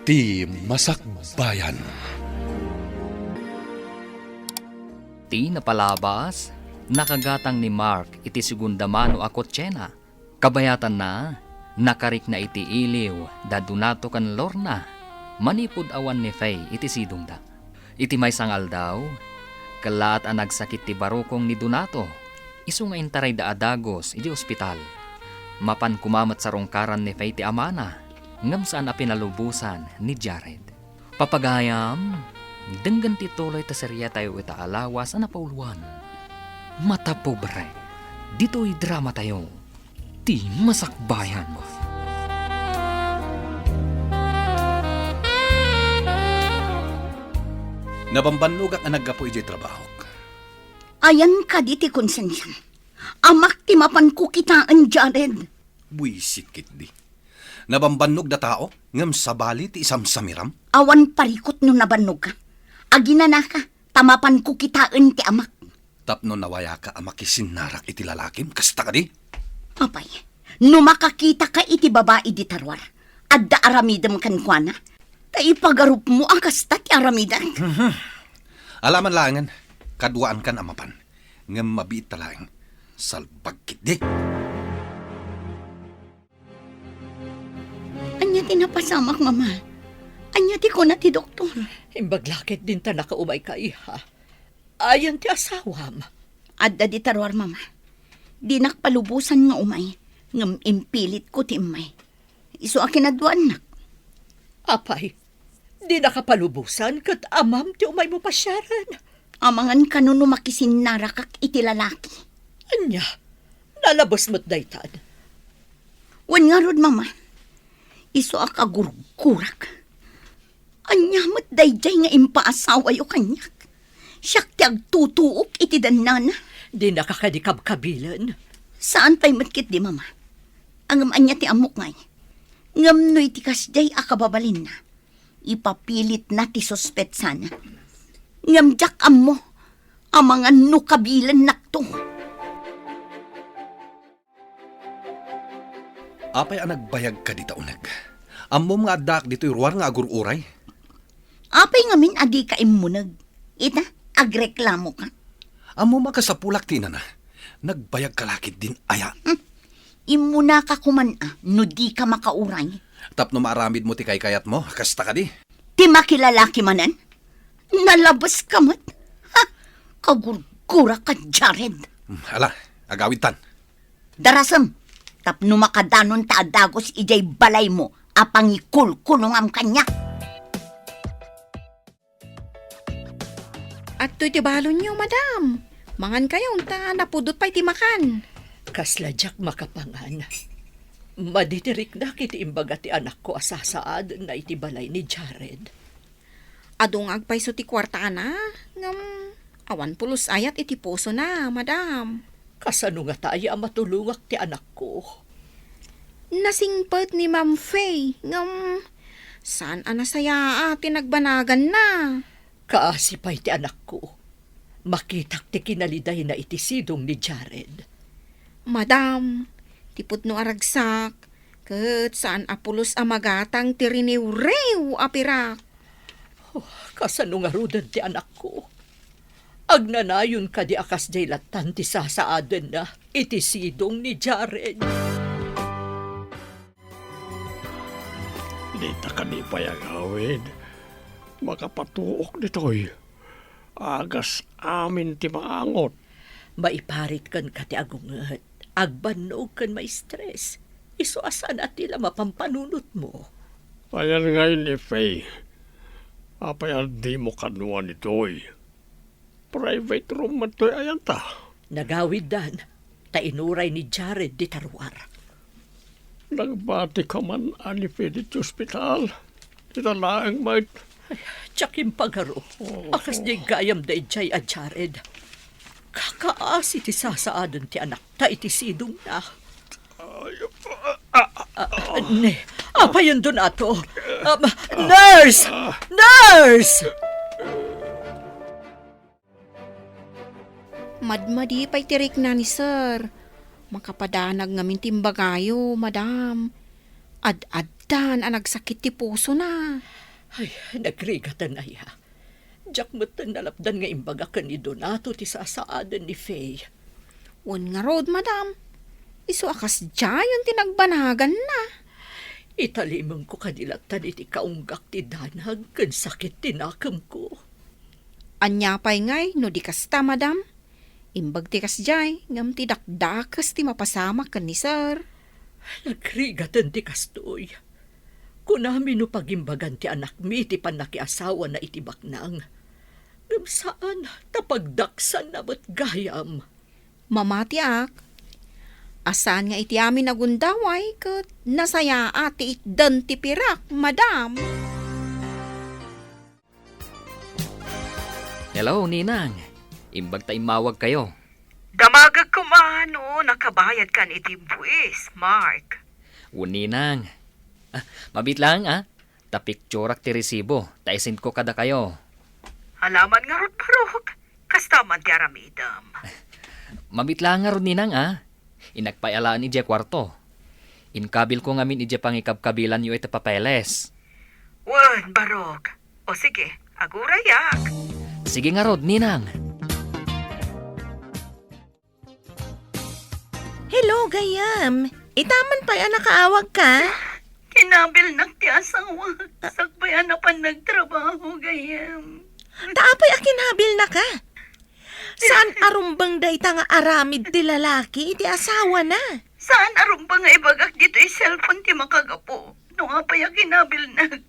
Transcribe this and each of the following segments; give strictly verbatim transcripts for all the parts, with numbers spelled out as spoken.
Ti Masakbayan. Ti napalabas, nakagatang ni Mark iti segunda mano a kotsena. Kabayatanna, nakarikna iti iliw da Donato ken Lorna manipud awan ni Faye iti sidongda. Iti maysa nga aldaw, kellaat a nagsakit ti barukong ni Donato, isu nga intarayda a dagus iti ospital. Mapan koma met sarungkaran ni Faye ti amana, ngem saan a pinalubosan ni Jared. Papagayam, denggen ti tuloy ta seriatayo ita a lawas a napauluan, Mata Pobre. Ditoy dramatayo, Ti Masakbayan. Nabambannogak a naggapu idiay trabahok. Ayan kadi ti konsensiam. Amak ti mapanko kitaen, Jared. Buisit ketdi. Nabambannog da tao, ngem sabali ti isamsamiram? Awan parikut no nabannogka. Aginanaka, ta mapanko kitaen ti amak. Tapno nawayaka a makisinnarak iti lalakim, kasta kadi? Apay, no makakitaka iti babai dita ruar, adda aramidem kenkuana? Ta ipagarupmo a kasta ti aramidek. Mhm. Alaman laengen, kaduaankan a mapan. Ngem mabiitta laeng, salbag ketdi. Ania ti napasamak, Mama? Ania ti kuna ti doktor? Imbag la ketdin ta nakaumayka, iha. Ayan ti asawam? Adda dita ruar, Mama. Dinak palubosan nga umay, ngem impilitko ti immay. Isu a kinaduaannak. Apay, dinaka palubosan ket amam ti umaymo pasiaren? Amangan kano no makisinnarakak iti lalaki. Ania? Nalabes met daytan? Wen ngarud, Mama. Isu a kagurgurak. Ania met daydiay nga impaasawayo kaniak? Siak ti agtutuok iti dannana. Dinaka kadi kabkabilen? Saan pay met ketdi, Mama. Ngem ania ti ammok ngay? Ngem no iti kasdiay a kababalinna, ipapilitna ti suspetsana. Ngem diak ammo, amangan no kabilennakto. Apay a nagbayagka dita uneg? Ammom nga addaak ditoy ruar nga agur-uray? Apay ngamin a dika immuneg? Ita, agreklamoka. Ammom a kasapulak ti inana. Nagbayagka la ketdin aya? Hmm. Immunaka koman a no dika makauray. Tapno maaramidmo ti kaykayatmo, kasta kadi? Ti makilalaki manen? Nalabeska met? Ha? Kagurguraka, Jared. Hmm, ala, agawidtan. Darasem, tapno makadanon ta a dagus idiay balaymo a pangikulkulongam kaniak. Adtoy ti balonyo, madam. Mangankayo, ta napudot pay ti makan. Kasla diak makapangan. Madi ti riknak iti imbaga ti anakko a sasaadenna iti balay ni Jared. Adu nga agpayso ti kuartana, ngem awan pulos ayat iti pusona, madam. Kasano ngata aya a matulongak ti anakko? Nasingpet ni Ma'am Faye, ngem saan a nasayaat ti nagbanaganna. Kaasi pay ti anakko. Makitak ti kinalidayna iti sidong ni Jared. Madam, ti pudno a ragsak, ket saan a pulos a magatang ti riniwriw a pirak. Oh, kasano ngaruden ti anakko? Agnanayon kadi a kasdiay lattan ti sasaadenna iti sidong ni Jared? Dita kadi pay agawid. Makapatuok ditoy. Agas amin ti maangot. Maiparit kenka ti agunget. Agbannog ken maistres. Isu a saan a ti la mapanpanunotmo. Ayan ngay ni Faye. Apay a dimo kanuan itoy? Private room met toy ayanta. Nagawiddan, ta inuray ni Jared dita ruar. Nagbatika man a ni Faye ditoy ospital? Dita laeng met. Ay, diak impagaro. Oh. A kasdiay gayam daydiay a Jared. Kakaasi ti sasaaden ti anakta iti sidongna. Ay, ah, ah, Ah, ne, apayon, Donato. Um, nurse! Nurse! Madmadi pay ti rikna ni Sir. Makapadanag ngamin ti imbagayo, madam. Ad-ad Napalubosdan a nagsakit ti pusona. Ay, nagrigaten aya. Diak metten nalapdan nga imbaga ken ni Donato ti sasaaden ni Faye. Wen ngarud, madam. Isu a kasdiayen ti nagbanaganna. Italimengko kadi lattan iti kaunggak ti danag ken sakit ti nakemko. Ania pay ngay no di kasta, madam? Imbag ti kasdiay, ngem ti dakdakes ti mapasamak ken ni Sir. Nagrigaten ti kastoy. Kunami no pagimbagan ti anakmi ti pannakiasawana iti baknang. Ngem saan ta pagdaksanna met gayam. Mamatiak, a saan nga iti amin a gundaway ket nasayaat ti itdan ti pirak, madam. Hello, Ninang. Imbag ta immawag kayo. Damagek koma no nakabayad kan iti buis, Mark. O, Ninang. Ah, mabit lang, ah. Ta picturak ti resibo, ta isend ko kada kayo. Alaman ngarud, Barok. Kasta man ti aramidem. Mabit lang ngarud, Ninang, ah. Inakpay alaen idiay kuarto. Inkabil ko ngamin idiay pangikabkabilan yo iti papeles. Wen, Barok. O sige, agurayak. Sige ngarud, Ninang. Hello, gayam. Itaman pay a nakaawag ka? Kinabilnak ti asawa. Sakbay a napan nagtrabaho, gayam. Ta apay a kinabilnaka? Saan a rumbeng dayta nga aramid ti lalaki iti asawana? Saan a rumbeng nga ibagak ditoy cellphone ti makagapu no apay a kinabilnak?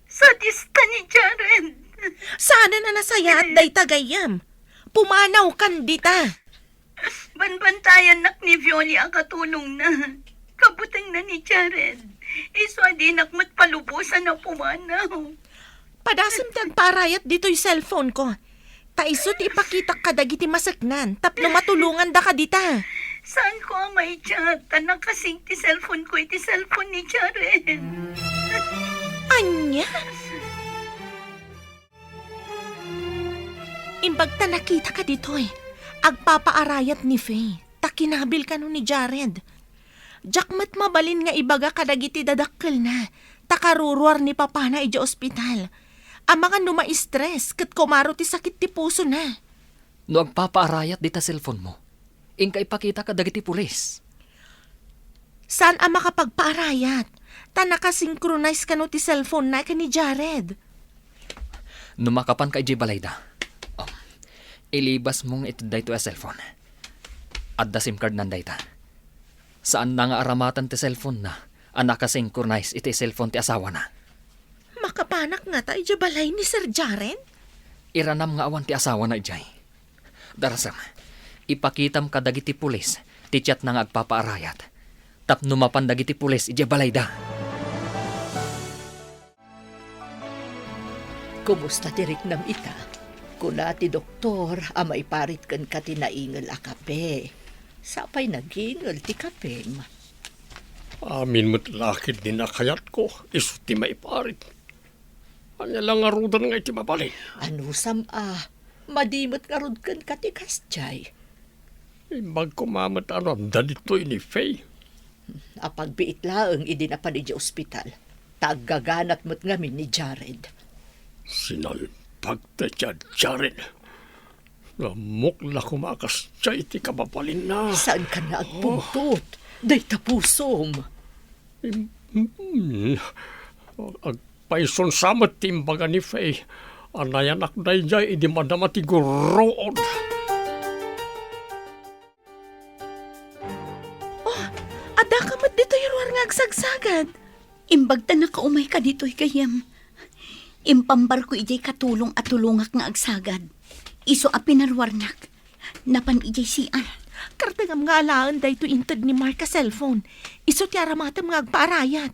Sadista ni Jared. Saanen a nasayaat dayta gayam. Pumanawkan dita. Banbantayannak ni Violi a katulongna. Kabutengna ni Jared. Isu a dinak met palubosan a pumanaw. Padasem ti agpaarayat ditoy cellphone ko. Ta isu ti ipakitak kadagiti maseknan tapno matulongandaka dita. Saan ko a maichat ta nakasing ti cellphone ko iti cellphone ni Jared. Ania? Imbag ta nakitaka ditoy, agpapaarayat ni Faye, ta kinabil kano ni Jared. Diak met mabalin nga ibaga kadagiti dadakkelna, ta karuruar ni papana idiay ospital. Amangan no ma-stress ket kumaro ti sakit ti pusona. No agpapaarayat dita cellphone mo, inka ipakita kadagiti pulis. Saan a makapagpaarayat, ta nakasynchronize kano ti cellphone na ken ni Jared. No makapanka idiay balayda, oh, ilibas mo nga iti daytoy a cellphone. Adda SIM card nan dayta. Saan na nga aramatan ti cellphone na a nakasynchronize iti cellphone ti asawana. Makapanak ngata idiay balay ni Sir Jared? Iranam nga awan ti asawana idiay. Darasem, ipakitam kadagiti pulis ti chatna nga agpapaarayat tapno mapan dagiti pulis idiay balayda. Kumusta ti riknam ita? Kuna ti doktor a maiparit kenka ti naingel a kape. Sapay nagingel ti kapem. Amin met la ketdi a kayatko, isu ti maiparit. Ania la ngaruden nga iti mabalin? Anusam a, madi met ngarud kenka ti kasdiay. Imbag koma met a no adda ditoy ni Faye. Apagbiit laeng idi napan idiay ospital, ta aggaganat met ngamin ni Jared. Sinalpagta ti Jared. Ammok la koma a kasdiay ti kababalinna. Saankan nga agpungtot? Dayta pusom. Im-, mm, agpayson sa met ti imbaga ni Faye a nayanak daydiay idi madama ti gurruod. Oh, addaka met ditoy ruar nga agsagsagad. Imbag ta nakaumayka ditoy, gayyem. Impambarko idiay katulong a tulongak nga agsagad. Isu a pinaruarnak. Napan idiay C R. Kartengam nga alaen daytoy inted ni Mark a cellphone. Isu ti aramatem nga agpaarayat.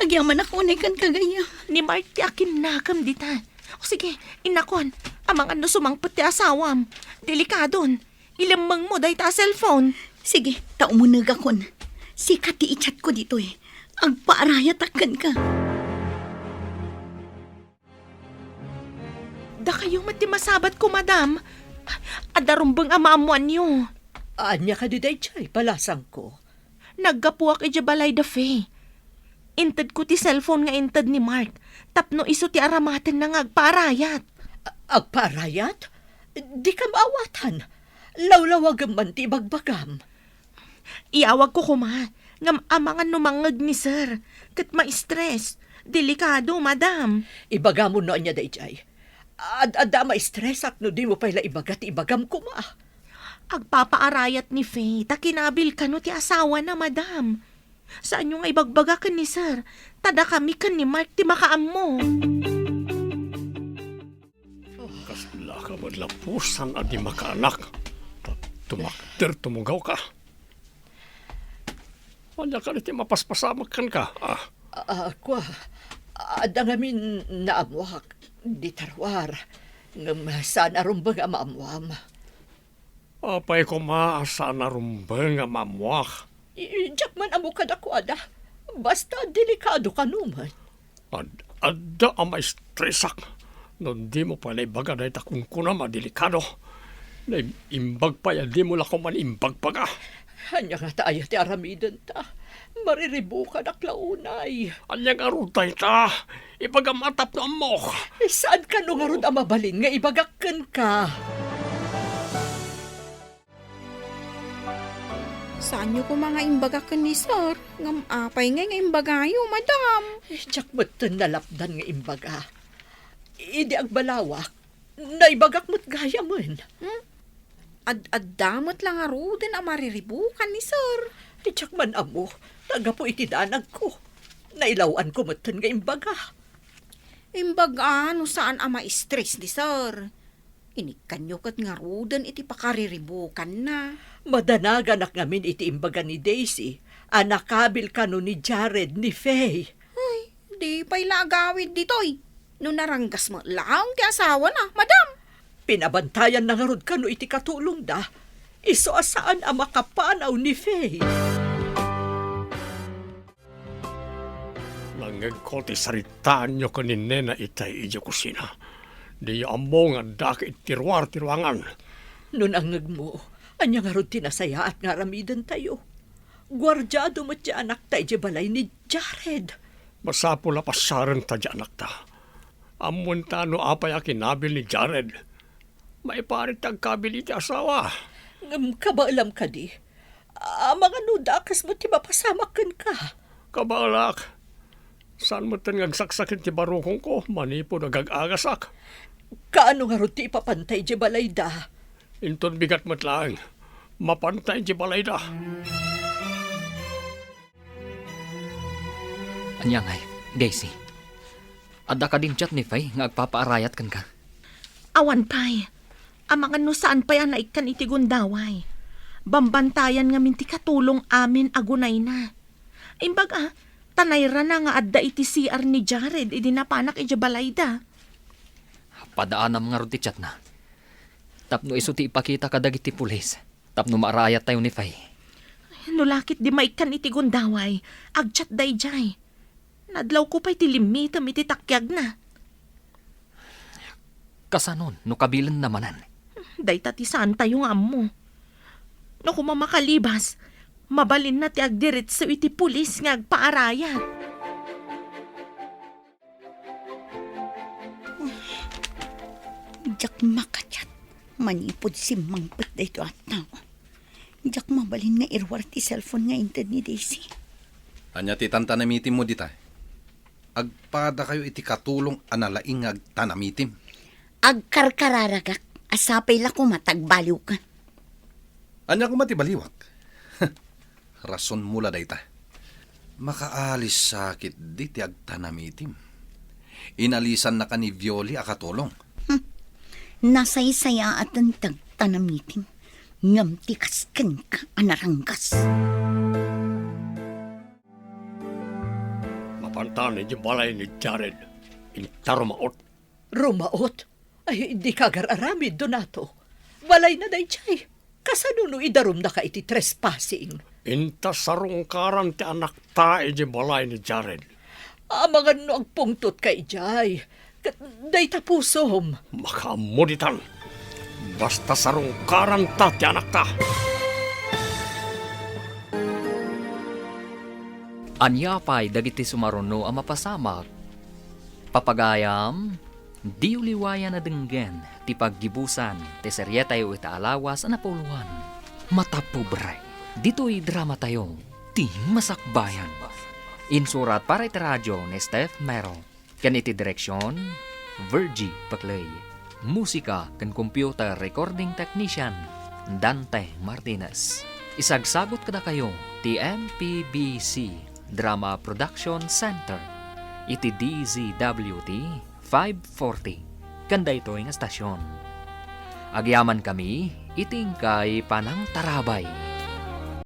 Agyamanak unay kenka, gayyem. Ni Mark ti akinnakem dita. O sige, innakon. Amangan no sumangpet ti asawam. Delikadon. Ilemmengmo dayta a cellphone. Sige, ta umunegakon. Sika ti i-chatko ditoy. Agpaarayatak kenka. Dakayo met ti masabatko, madam. Adda rumbeng a maammoanyo. Ania kadi daydiay, balasangko? Naggapuak idiay balay da Faye. Intedko ti cellphone nga inted ni Mark tapno isu ti aramatenna nga agpaarayat. A-, agpaarayat? Dika maawatan. Lawlawagem man ti ibagbagam. Iyawagko koma, ngem amangan no mangngeg ni Sir, ket ma-stress. Delikado, madam. Ibagamon no ania daydiay. Ad-adda a ma-stressak no dimo pay la ibaga ti ibagam koma. Agpapaarayat ni Faye ta kinabil kano ti asawana, madam. Saanyo nga ibagbaga ken ni Sir, ta dakami ken ni Mark ti makaammo. Kasla ka met lapusan a di makaanak. Tumakder, tumugaw ka. Ania kadi ti mapaspasamak kenka, ah? Ah, kua, adda ngamin naammuak, dita ruar. Ngem saan a rumbeng a maammuam. Apay koma a saan a rumbeng a maammuak? I-, diak man ammo kadakuada. Basta delikado kano met. Ad-, adda a maistresak no dimo pay naibaga dayta kunkunam a delikado. Naimbag pay a dimo la koma imbagbaga. Ania ngata aya ti aramidenta? Mariribukanak la unay. Ania ngarud dayta? Ibagam a tapno ammok. Saan kano ngarud a mabalin nga ibagak kenka? Saanyo koma nga imbagak ken ni Sir, ngem apay ngay nga imbagayo, madam? Eh, diak metten nalapdan nga imbaga. Idi agbalawak, naibagak met gayamen. Hmm? Ad-adda met la ngaruden a mariribukan ni Sir. Eh, diak man ammo, ta gapu iti danagko. Nailaw-anko metten nga imbaga. Imbaga no saan a ma-stress ni Sir. Inikkanyo ket ngaruden iti pakariribukanna. Madanaganak ngamin iti imbaga ni Daisy a nakabil kano ni Jared ni Faye. Ay, di pay la agawid ditoy. No naranggas met laeng ti asawana, madam. Pinabantayanna ngarud kano iti katulongda. Isu a saan a makapanaw ni Faye. Nangngegko ti saritaanyo ken ni Nena itay idiay kusina. Diyo ammo nga addak iti ruar ti ruangan. No nangngegmo, ania ngarud ti nasayaat nga aramidentayo? Guardiado met ti anakta idiay balay ni Jared. Masapul a pasiarenta ti anakta. Ammoenta no apay a kinabil ni Jared. Maiparit ti agkabil iti asawa. Ngem kabaelam kadi? Amangan no dakes met ti mapasamak kenka. Kabaelak. Saan metten nga agsaksaken ti barukongko manipud agag-agasak. Kaano ngarud ti ipapanta idiay balayda? Inton bigat met laeng, mapanta idiay balayda. Ania ngay, Daisy? Adda kadin chat ni Faye nga agpapaarayat kenka? Awan pay. Amangan no saan pay a naikkan iti gundaway. Bambantayan ngamin ti katulong amin a gunayna. Imbag a, ta nairana nga adda iti C R ni Jared idi napanak idiay balayda. Padaanam ngarud ti chatna. Tapno isu ti ipakita kadagiti pulis. Tapno maarayattayo ni Faye. No la ket di maikkan iti gundaway, agchat daydiay. Nadlawko pay ti limmitem iti takiagna. Kasanon no kabilenna manen? Dayta ti saantayo nga ammo. No koma makalibas, mabalinna ti agdiretso iti pulis nga agpaarayat. Diak makachat manipud simmangpet daytoy a tao. Diak mabalin nga iruar ti cellphone nga inted ni Daisy. Ania ti tantanamitimmo dita? Agpadakayo iti katulong a nalaing nga agtanamitim. Agkarkararagak a sapay la koma ta agbaliwka. Ania koma ti baliwak? Rasonmo la dayta. Makaalis sa ketdi ti agtanamitim. Inalisannaka ni Violi a katulong. Hmm. Nasaysayaaten ti agtanamitim, ngem ti kas kenka a naranggas. Mapantan idiay balay ni Jared, inta rumaot. Rumaot? Ay, dika agar-aramid, Donato. Balayna daydiay. Kasano no idarumnaka iti trespassing? Inta sarungkaran ti anakta idiay balay ni Jared. Amangan no agpungtotka idiay. Ket dayta pusom. Makaammo ditan. Basta sarungkaranta ti anakta. Ania pay dagiti sumaruno a mapasamak? Papagayam, diyo liwayan a denggen ti paggibusan ti serietayo ita a lawas a napuloan. Matapobre, ditoy dramatayo, ti Masakbayan. Insurat para iti radio ni Steph Mero. Ken iti direksion, Virgie Paclay. Musika ken computer recording technician, Dante Martinez. Isagsagut kadakayo ti M P B C Drama Production Center iti D Z W T five forty ken daytoy nga stasyon. Agyamankami iti inkay panangtarabay.